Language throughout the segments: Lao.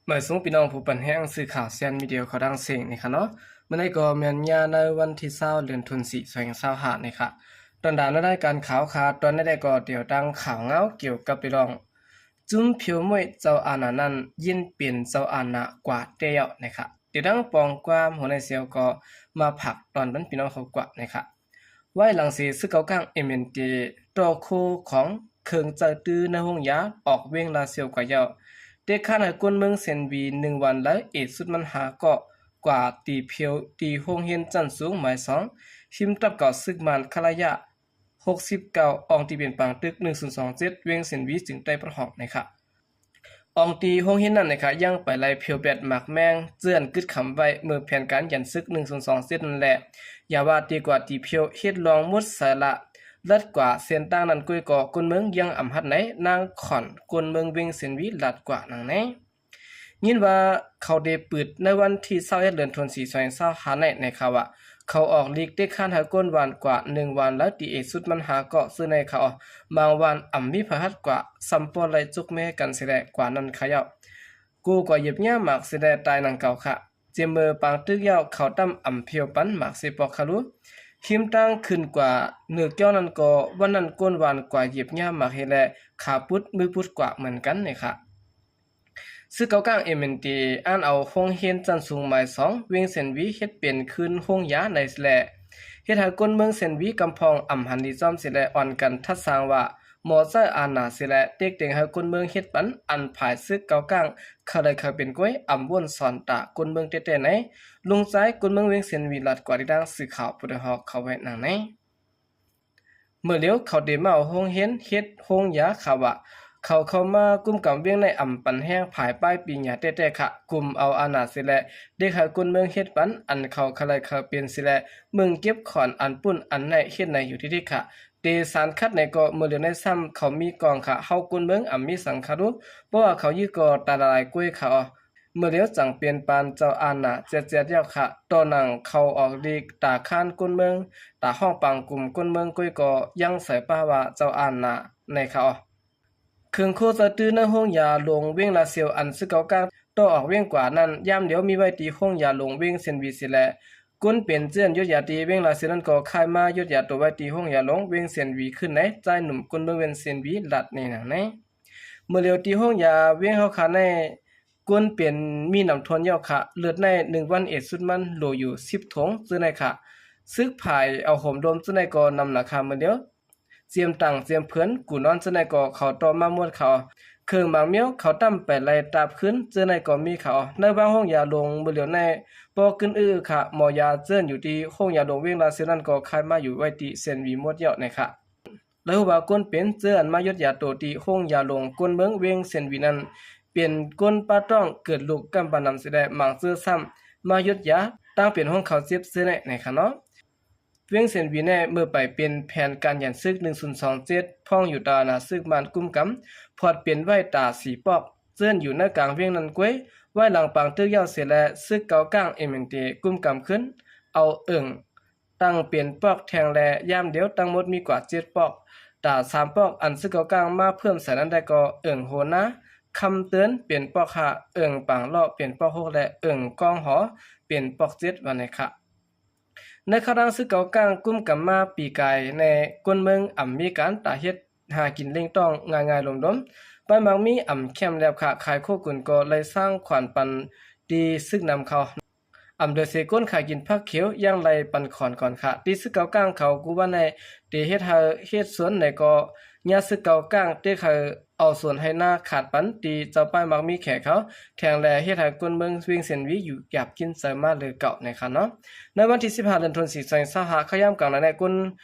ມາສົ່ງພີ່ນ້ອງຜູ້ປັນແຮງສື່ຂ່າວແຊນມີເດຍເຂົ້າດັງເສັງນີ້ຄະເນາະ. ມື້ນີ້ກໍແມ່ນຍາມໃນວັນທີຊາວ ເດືອນທັນວາ ສອງພັນຊາວຫ້ານີ້ຄະ. ຕອນດາວໃນລາຍການຂ່າວຄະ ຕອນນີ້ກໍດຽວຕັ້ງຂ່າວງາວກ່ຽວກັບເລື່ອງ ຈຸ້ມພຽວມ້ວຍເຈົ້າອານານັ້ນ ຍິນເປັນເຈົ້າອານາກວ່າແລ້ວນີ້ຄະ. ດຽວຕັ້ງປອງຄວາມຫົວໃນສ່ຽວກໍມາຝາກຕອນບັນພີ່ນ້ອງເຮົາກວ່ານີ້ຄະ. ໄວ້ຫຼັງເສຍ ຊຶກເກົາກາງ ເອັມເອັນທີ ຕໍ່ໂຄຂອງເຄື່ອງໃຊ້ຕື້ໃນໂຮງຢາອອກເວງລາຊຽວກວ່າແລ້ວ ເຕະຄ້ານໃຫ້ຄົນເມືອງເຊນຫວີ ໜຶ່ງວັນລາວເອດຊຸດມັນຫ້າເກາະ ກວ່າຕີພຽວທີ່ໂຮງຮຽນຊັ້ນສູງໝາຍສອງ ຮິມຕັບເກົ່າຊຶກມານຄະລາຍະ ຫົກສິບເກົ້າ ອ່ອງຕີເປັນປາງຕຶກ ໜຶ່ງສູນສອງເຈັດ ເວງເຊນຫວີ ເຈີງໃຕ້ປະຫອງນີ້ຄະ. ອອງຕີໂຮງຮຽນນັ້ນນີ້ຄະ ຍັງໄປໄລ່ພຽວແບດໝາກແມງ ເຈື່ອນກຶດຄຳໄວ້ເມື່ອແຜນການຢັນຊຶກ ໜຶ່ງສູນສອງເຈັດນັ້ນແຫຼະ. ຢ່າວ່າແຕ່ກວ່າຕີພຽວ ເຮັດລອງໝົດສາລະ ລັດກວ່າເສັ້ນທາງນັ້ນກ້ວຍກໍ ຄົນເມືອງຍັງອຳຮັດໃນນາງຂອນ ຄົນເມືອງເວງເຊນຫວີ ລັດກວ່ານາງໃນ. ຍິນວ່າເຂົາໄດ້ປຶດໃນວັນທີຊາວເອັດ ເດືອນທັນວາ ສອງພັນຊາວຫ້ານີ້ ໃນຂ່າວວ່າ ເຂົາອອກລີກເຕະຄ້ານໃຫ້ຄົນວານກວ່າ ໜຶ່ງວັນລາວຕີເອດຊຸດມັນຫ້າເກາະ ຊື່ໃນຂ່າວ ບາງວັນອຳມີພະຫັດກວ່າ ຊຳປໍໄລ່ຈຸກແມ່ກັນເສຍແລະ ກວ່ານັ້ນຂະເຍົາະ ກູກວ່າຢຽບຫຍ້າໝາກເສຍແລະ ຕາຍໜັງເກົ່າຄະ. ເຈມເມີປາງຕຶກເຍົາະ ເຂົາຕຳອຳພຽວປັນໝາກເສຍປອກຄະລູ ຮີມຕັ້ງຂຶ້ນກວ່າເໜືອແກ້ວນັ້ນກໍ ວັນນັ້ນຄົນວານກວ່າຢຽບຫຍ້າໝາກເສຍແລະ ຂາປຸດມືປຸດກວ່າເໝືອນກັນນີ້ຄະ. ຊຶກເກົາກາງ ເອັມເອັນທີ ອ່ານເອົາໂຮງຮຽນຊັ້ນສູງໝາຍສອງ ເວງເຊນຫວີ ເຮັດເປັນຄືນໂຮງຢາໃນແລະ ເຮັດໃຫ້ຄົນເມືອງເຊນຫວີ ກຳພອງອຳຫັນດີຊອມເສຍແລະ ອ່ອນກັນທັດສ້າງວ່າ ໝໍໃຊ້ອານາເສຍແລະ ເຕັກເຕັງໃຫ້ຄົນເມືອງເຮັດປັນ ອັນຝ່າຍຊຶກເກົາກາງ ເຂົາໄດ້ເຂົ້າເປັນກ້ວຍ ອຳວົນສອນຕາຄົນເມືອງແທ້ໆໃນ ລຸງຊາຍຄົນເມືອງເວງເຊນຫວີ ລັດກວ່າທີ່ທາງສື່ຂ່າວຜູ້ໄດ້ຮອກເຂົ້າໄວ້ນາງໃນ. ເມື່ອຫຼຽວເຂົາໄດ້ມາເອົາໂຮງຮຽນເຮັດໂຮງຢາ ເຂົາວ່າ ເຂົາເຂົ້າມາກຸມກຳວຽງໃນອຳປັນແຮງຜາຍປ້າຍປີຍາແທ້ໆຂະ ກຸມເອົາອານາເສຍແລະ ເດັກໃຫ້ຄົນເມືອງເຮັດປັນ ອັນເຂົາຄະໄລເຂົາເປັນເສຍແລະ ເມືອງເກັບຂອນອັນປຸ້ນອັນໃນເຮັດໃນຢູ່ທີ່ທີ່ຂະ ເຕສານຂັດໃນກໍ ເມື່ອຫຼຽວໃນຊ້ຳເຂົາມີກອງຂະ ເຮົາຄົນເມືອງອຳມີສັງຄະລຸ ເພາະວ່າເຂົາຍື້ກໍຕາລາຍກ້ວຍຂະ ເມື່ອຫຼຽວຈັ່ງເປັນປານເຈົ້າອານາແຈດໆແລ້ວຂະ ຕໍ່ໜັງເຂົາອອກລີກຕາຄ້ານຄົນເມືອງ ຕາຮ້ອງປາງກຸມຄົນເມືອງກ້ວຍກໍຍັງໃສ່ປ້າຍວ່າເຈົ້າອານາໃນຂະ. ເຄື່ອງໂຄໃຊ້ຕື້ໃນໂຮງຢາຫຼວງເວງລາຊຽວ ອັນຊຶກເກົາກາງຕໍ່ອອກວຽງກວ່ານັ້ນ ຍາມດຽວມີໄວ້ທີ່ໂຮງຢາຫຼວງເວງເຊນຫວີເສຍແລະ ຄົນເປັນເຈື່ອນຢົດຢາທີ່ເວງລາຊຽວນັ້ນກໍຄ້າຍມາຢົດຢາໂຕໄວ້ທີ່ໂຮງຢາຫຼວງເວງເຊນຫວີຄືນໃນ ຊາຍໜຸ່ມຄົນເມືອງເວງເຊນຫວີລັດໃນນາງໃນ. ເມື່ອຫຼຽວທີ່ໂຮງຢາວຽງເຮົາຂະໃນ ຄົນເປັນມີນ້ຳຖ້ວນເຍົາຂະ ເລືອດໃນໜຶ່ງວັນເອດຊຸດມັນໂຫຼຢູ່ສິບຖົງ ເຈີໃນຂະ ຊຶກຜາຍເອົາໂຫມລົມເຈີໃນກໍນຳໜາຂະເມື່ອຫຼຽວ ຈຽມຕັ່ງຈຽມເພີນ ກູນອນເຈີໃນກໍເຂົາຕໍ່ມາໝົດຂະ. ເຄື່ອງໝາກມ້ຽວເຂົາຕຳໄປໄລ່ຕາບຄືນ ເຈີໃນກໍມີຂະ. ໃນວາງໂຮງຢາຫຼວງເມື່ອຫຼຽວໃນ ປໍກຶນອືຂະ ໝໍຢາເຈີນຢູ່ທີ່ໂຮງຢາຫຼວງວຽງລາຊຽວນັ້ນກໍຄ້າຍມາຢູ່ໄວ້ທີ່ເຊນຫວີໝົດເຍົາໃນຂະ. ແລະ ຮູ້ວ່າຄົນເປັນເຈີອັນມາຢົດຢາໂຕທີ່ໂຮງຢາຫຼວງຄົນເມືອງວຽງເຊນຫວີນັ້ນ ເປັນຄົນປາຕ້ອງເກີດລູກກຳບານນຳເສຍແລະ ບາງເທື່ອຊ້ຳມາຢົດຢາ ຕັ້ງເປັນໂຮງເຂົາເຈັບເສຍແລະ ໃນຂະເນາະ. ວຽງເຊນຫວີແນເມື່ອໄປເປັນແຜນການຢັນຊຶກໜຶ່ງສູນສອງເຈັດ ພ້ອງຢູ່ຕາອານາຊຶກມານກຸມກຳ ພອດເປັນໄວ້ຕາສີ່ປອກ ເຈີນຢູ່ໃນກາງວຽງນັ້ນກ້ວຍ ໄວ້ຫຼັງປາງຕຶກເຍົາເສຍແລະ ຊຶກເກົາກາງ ເອັມເອັນທີ ກຸມກຳຂຶ້ນ ເອົາເອີ່ງ ຕັ້ງເປັນປອກແທ່ງແລະ ຍາມດຽວທັງໝົດມີກວ່າເຈັດປອກ. ຕາສາມປອກ ອັນຊຶກເກົາກາງມາເພີ່ມໃສ່ນັ້ນໄດ້ກໍ ເອີ່ງໂຮນາ ຄຳເຕີນ ເປັນປອກຫ້າ, ເອີ່ງປາງເລາະ ເປັນປອກຫົກ ແລະ ເອີ່ງກອງຫໍ ເປັນປອກເຈັດ ວ່າແນນຂະ. ໃນຄາວທາງຊຶກເກົາກາງກຸມກຳມາປີກາຍແນ ຄົນເມືອງອຳມີການຕາເຮັດຫາກິນເລັ່ງຕ້ອງງ່າຍໆລົມໆ ປ້າຍໝາກມີອຳແຄມແລບຄ້າຂາຍໂຄກຸນກໍໄລ່ສ້າງຂວັນປັນ ທີ່ຊຶກນຳເຂົ້າ ອຳເດີເສກົນຂາຍກິນຜັກຂຽວ ຍັງໄລ່ປັນຂອນກ່ອນຂະ ທີ່ຊຶກເກົາກາງເຂົາກູວ່າໃນ ທີ່ເຮັດໄຮ່ເຮັດສວນໃນກໍ ຍາຊຶກເກົາກາງເຕັກໃຫ້ເອົາສວນໄຮ່ນາຂາດປັນ ທີ່ເຈົ້າປ້າຍໝາກມີແຂກເຂົາແທງ ແລະ ເຮັດໃຫ້ຄົນເມືອງວຽງເຊນຫວີຢູ່ຢາກກິນໃຈມາເລີເກົ່າໃນຂະເນາະ. ໃນວັນທີສິບຫ້າ ເດືອນທັນວາ ສອງພັນຊາວຫ້າ ຂະຍາມກາງນານໃນ ຄົນ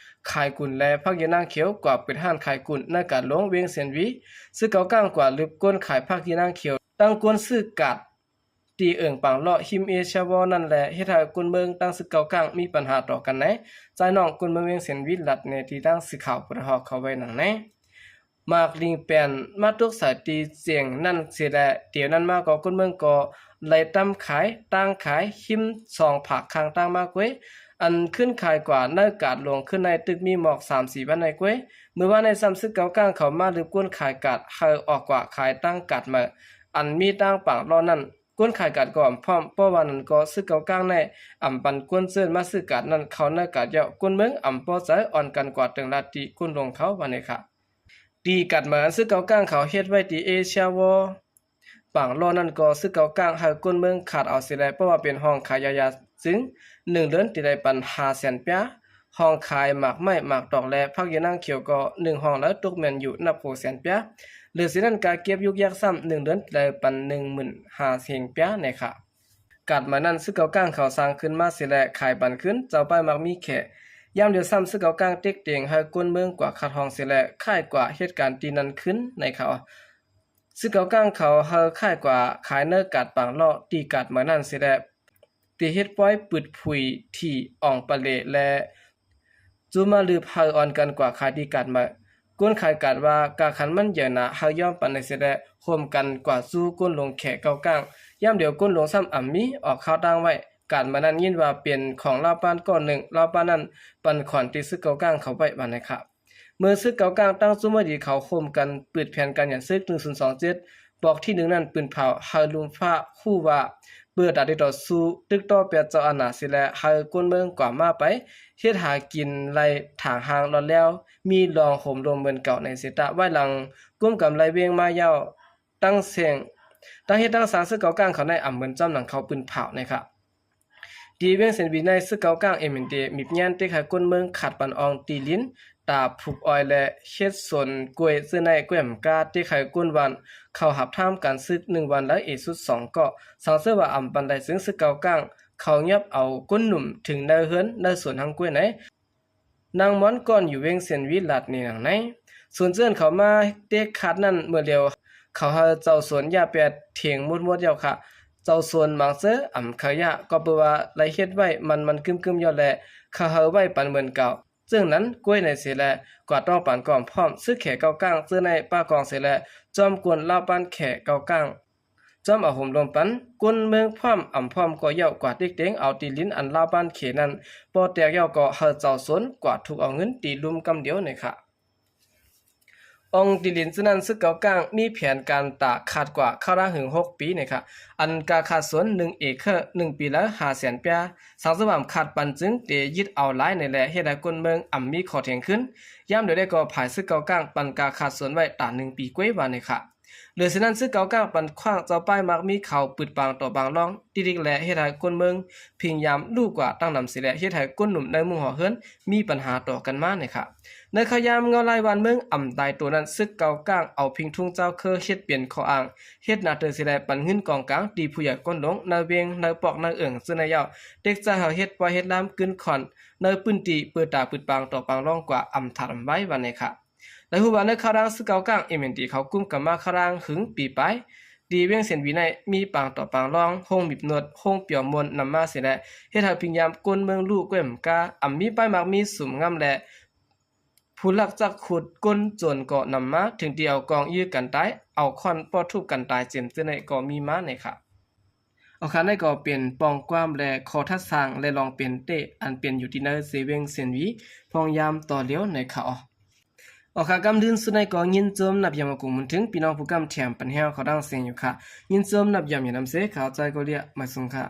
ຂາຍກຸນ ແລະ ຜັກເຢີນາງຂຽວ ກວ່າເປີດຮ້ານຂາຍກຸນ ໃນກາດຫຼວງວຽງເຊນຫວີ ຊຶກເກົາກາງກວ່າລຶບ ຄົນຂາຍຜັກເຢີນາງຂຽວ ຕັ້ງຄົນຊື້ກາດ ທີ່ເອີ່ງປາງເລາະ ຮິມເອເຊຍວໍນັ້ນແລະ ເຮັດໃຫ້ຄົນເມືອງ ທັງຊຶກເກົາກາງ ມີປັນຫາຕໍ່ກັນໃນ ຊາຍນ້ອງຄົນເມືອງວຽງເຊນຫວີ ລັດແນທີ່ທາງສື່ຂ່າວຜູ້ໄດ້ຮອກເຂົ້າໄວ້ນາງໃນ. ໝາກລິງແປນມາຕົກໃສ່ທີ່ຈຽງນັ້ນເສຍແລະ ດຽວນັ້ນມາກໍຄົນເມືອງກໍໄລ່ຕຳຂາຍ ຕາງຂາຍ ຮິມສອງຜາກຂ້າງທາງມາກ້ວຍ ອັນຂຶ້ນຂາຍກວ່າໃນກາດຫຼວງຂຶ້ນໃນ ຕຶກມີໝອກສາມສີ່ວັນໃນກ້ວຍ. ມື້ວານໃນຊ້ຳຊຶກເກົາກາງເຂົ້າມາລຶບ ຄົນຂາຍກາດໃຫ້ອອກກວ່າຂາຍຕາງກາດໃໝ່ ອັນມີຕາງປາງລໍ້ນັ້ນ ກົນຂາຍກາດກໍອຳພ້ອມ. ເພາະວ່ານັ້ນກໍ ຊຶກເກົາກາງໃນອຳປັນກົນເຊີນມາຊື້ກາດນັ້ນເຂົ້າໃນກາດແລ້ວ ກົນເມືອງອຳພໍໃຈ ອ່ອນກັນກວາດເຕີງລາດທີ່ກົນຫຼົງເຂົາວ່ານີ້ຄ່ະ. ທີ່ກາດໝາຍອັນຊຶກເກົາກາງເຂົາເຮັດໄວ້ທີ່ເອເຊຍວໍ ປາງລໍ້ນັ້ນກໍ ຊຶກເກົາກາງໃຫ້ກົນເມືອງຂາດເອົາເສຍແລ້ວ ເພາະວ່າເປັນຫ້ອງຂາຍຢາໆ ຈຶ່ງໜຶ່ງເດືອນທີ່ໄດ້ປັນຫ້າແສນປຽ ຫ້ອງຂາຍໝາກໄມ້ ໝາກດອກ ແລະ ຜັກຢານາງຂຽວກໍໜຶ່ງຫ້ອງລະຕົກແມ່ນຢູ່ນັບຫົກແສນປຽ ຫຼື ເສຍນັ້ນກະເກັບຍຸກຍັກຊ້ຳ ໜຶ່ງເດືອນທີ່ໄດ້ປັນໜຶ່ງໝື່ນຫ້າແສນປຽແນ່ຄ່ະ. ກາດໝາຍນັ້ນຊຶກເກົາກາງເຂົາສ້າງຂຶ້ນມາເສຍແລ້ວຂາຍປັນຄືນເຈົ້າປ້າຍມັກມີແຂກ ຍາມດຽວຊ້ຳຊຶກເກົາກາງເຕັກເຕັງໃຫ້ກົນເມືອງກວາດຄັດຮອງເສຍແລ້ວຄ້າຍກວາເຮັດການທີ່ນັ້ນຄືນໃນເຂົາ ຊຶກເກົາກາງເຂົາໃຫ້ຄ້າຍກວາຂາຍໃນກາດປາງລໍ້ ທີ່ກາດໝາຍນັ້ນເສຍແລ້ວ ທີ່ເຮັດປ້ອຍປືດຜຸຍທີ່ອອງປະເລ ແລະ ຈູມາລືບໃຫ້ອ່ອນກັນກວາຂາຍທີ່ກາດໃໝ່. ກົນຂາຍກາດວ່າກາຄັນມັນໃຫຍ່ໜາ ໃຫ້ຍອມປັນໃນເສດແລະ ໂຮມກັນກວາດຊູກົນຫຼົງແຂກເກົາກາງ. ຍາມດຽວກົນຫຼົງຊ້ຳອຳມີອອກຂ່າວຕ່າງໄວ້ ກາດມານັ້ນຍິນວ່າເປັນຂອງລາວປານກ້ອນໜຶ່ງ ລາວປານນັ້ນປັນຂວັນທີ່ຊຶກເກົາກາງເຂົາໄວ້ວ່ານັ້ນຄ່ະ. ເມື່ອຊຶກເກົາກາງຕັ້ງຊຸມມະດີເຂົາໂຮມກັນປືດແຜນການຫຍັນຊຶກໜຶ່ງສູນສອງເຈັດ ປອກທີໜຶ່ງນັ້ນປືນເຜົາໃຫ້ລຸມຟ້າຮູ້ວ່າ ເປີດຕາຕິດຕໍ່ສູ້ ຕຶກຕໍ່ແປດເຈົ້າອານາເສຍແລະ ໃຫ້ຄົນເມືອງກວາມາໄປເຮັດຫາກິນໄລ່ຖາງຫ່າງລອດແລ້ວ ມີລອງໂຮມລົມເໝືອນເກົ່າໃນເສດຕະ ໄວ້ຫຼັງກຸມກຳໄລເວງມາຍາວ ຕັ້ງແສງ ຕັ້ງເຮັດຕັ້ງສ້າງຊຶກເກົາກາງເຂົາໃນອຳເໝືອນຈ້ອມໜັງເຂົາປືນເຜົາໃນຄະ. ທີ່ວຽງເຊນວີໃນຊຶກເກົາກາງ ເອັມເອັນເດ ມີບຍານເຕັກໃຫ້ຄົນເມືອງຂາດປັນອອງທີ່ດິນ ຕາຜູກອອຍ ແລະ ເຮັດສວນກ້ວຍ ເຊິ່ງໃນກ້ວຍອຳກາເຕັກໃຫ້ຄົນບ້ານເຂົາຮັບທາມການຊຶກໜຶ່ງວັນ ແລະ ເອສຸດສອງເກາະ ສັງເສີວ່າອຳປັນໄດ້ ຊຶ່ງຊຶກເກົາກາງເຂົາຫຍັບເອົາຄົນໜຸ່ມເຖິງໃນເຮືອນໃນສວນທັງກ້ວຍໃນ ນາງມອນກ່ອນຢູ່ວຽງເຊນວີລາດນີ້ນາງໃນ ສ່ວນເຈີນເຂົາມາເຕະຂາດນັ້ນເມື່ອລຽວ ເຂົາໃຫ້ເຈົ້າສວນຢາແປດເຖງໝົດໆ ແລ້ວຄະ ເຈົ້າສວນມັງເຈີອຳຂະຢາ ກໍເປີວ່າໄລເຮັດໄວ້ມັນໆ ກຶມໆ ຢູ່ແລະ ເຂົາໃຫ້ໄວ້ປັນເໝືອນເກົ່າ ເຊິ່ງນັ້ນກ້ວຍໃນເສແລະ ກວ່າຕ້ອງປານກອມພ້ອມ ຊຶກແຂເກົາກາງ ເຈີໃນປາກອງເສແລະ ຈອມກວນລາວປານແຂເກົາກາງ ຈອມອາໂຫມລົມປັນ ຄົນເມືອງພ້ອມອຳພ້ອມກໍເຍົາະກວ່າເຕັກເຕັງເອົາທີ່ດິນອັນລາວບ້ານເຂນັ້ນ ພໍແຕກເຍົາະກໍໃຫ້ເຈົ້າສົນກວ່າທຸກເອົາເງິນຕີລຸມກຳດຽວນີ້ຄະ. ອອງທີ່ດິນເຊັ່ນນັ້ນ ຊຶກເກົາກາງມີແຜນການຕາຂາດກວ່າຄ່າລາງຫຶງຫົກປີນີ້ຄະ ອັນກາຂາດສວນໜຶ່ງເອເຄີໜຶ່ງປີລະຫ້າແສນປຽ ສັງສະຫວ່າມຂາດປັນຈຶ່ງເຕຍຶດເອົາຫຼາຍນີ້ແລະ ເຮັດໃຫ້ຄົນເມືອງອຳມີຂໍ້ເຖງຂຶ້ນ ຍາມດຽວໃດກໍຝ່າຍຊຶກເກົາກາງປັນກາຂາດສວນໄວ້ຕາໜຶ່ງປີກວ່າວ່ານີ້ຄະ. ເຫຼືອເຊັ່ນນັ້ນ ຊຶກເກົາກາງປັນຂວ້າງເຈົ້າປ້າຍມັກມີເຂົາປືດປາງຕໍ່ບາງລ່ອງ ຕິດໆ ແລະ ເຮັດໃຫ້ຄົນເມືອງພະຍາຍາມລຸກວ່າຕັ້ງນຳເສແລະ ເຮັດໃຫ້ຄົນໜຸ່ມໃນມຸງຫໍເຮືອນມີບັນຫາຕໍ່ກັນມານີ້ຄະ. ໃນຄາວຍາມເງົາລາຍບ້ານເມືອງອຳຕາຍໂຕນັ້ນ ຊຶກເກົາກາງເອົາພິງທຸງເຈົ້າເຄີເຮັດເປັນຂໍ້ອ້າງ ເຮັດໜ້າເຕີເສແລະ ປັນເງິນກອງກາງ ທີ່ຜູ້ໃຫຍ່ກົ້ນຫຼົງ ໃນວຽງ ໃນປອກ ໃນເອີ່ງ ເຊິ່ງໃນເຍົາ ເຕັກຈະເຮົາເຮັດປ່ອຍເຮັດລາມກຶນຂອນ ໃນພື້ນທີ່ເປີດຕາປືດປາງຕໍ່ບາງລ່ອງກວ່າອຳຖາດອຳໄວ້ວ່ານີ້ຄະ. ໄດ້ຮູ້ວ່າໃນຄາວລາງຊຶກເກົາກາງ ເອັມເອັນທີ ເຂົາກຸມກຳມາຄາວລາງຫຶງປີປາຍ ທີ່ວຽງເຊນວີໃນ ມີປາງຕໍ່ບາງລ່ອງ ໂຮງມີບນົດ ໂຮງປຽວມົນນຳມາເສແລະ ເຮັດໃຫ້ພິງຍາມຄົນເມືອງລູກແກ້ມກ້າ ອຳມີປ້າຍມັກມີສຸມງາມແລະ ຜູ້ລັກຈັກຂຸດກົ້ນໂຈນກໍນຳມາ ເຖິງທີ່ເອົາກອງຢື້ກັນຕາຍ ເອົາຄ້ອນປ້ອທຸບກັນຕາຍເຈັມເທື່ອໃນກໍມີມາໃນຄະ. ເອົາຄະ ໃນກໍເປັນປ່ອງຄວາມ ແລະ ຂໍ້ທັດສ້າງ ແລະ ລອງເປັນເຕະ ອັນເປັນຢູ່ທີ່ໃນເຊວຽງເຊນວີ ພອງຍາມຕໍ່ລຽວໃນຄະ. ເອົາຄະ ກຳດື່ນສຸດໃນກໍຍິນຊົມນັບຢາມອາກົງໝູນເຖິງ ພີ່ນ້ອງຜູ້ກຳແຖມປັນແຮວເຂົ້າດັງເສງຢູ່ຄະ ຍິນຊົມນັບຢາມຢ່ານຳເຊ ຂາວໃຈກໍເລຍ ມາສົ່ງຄະ.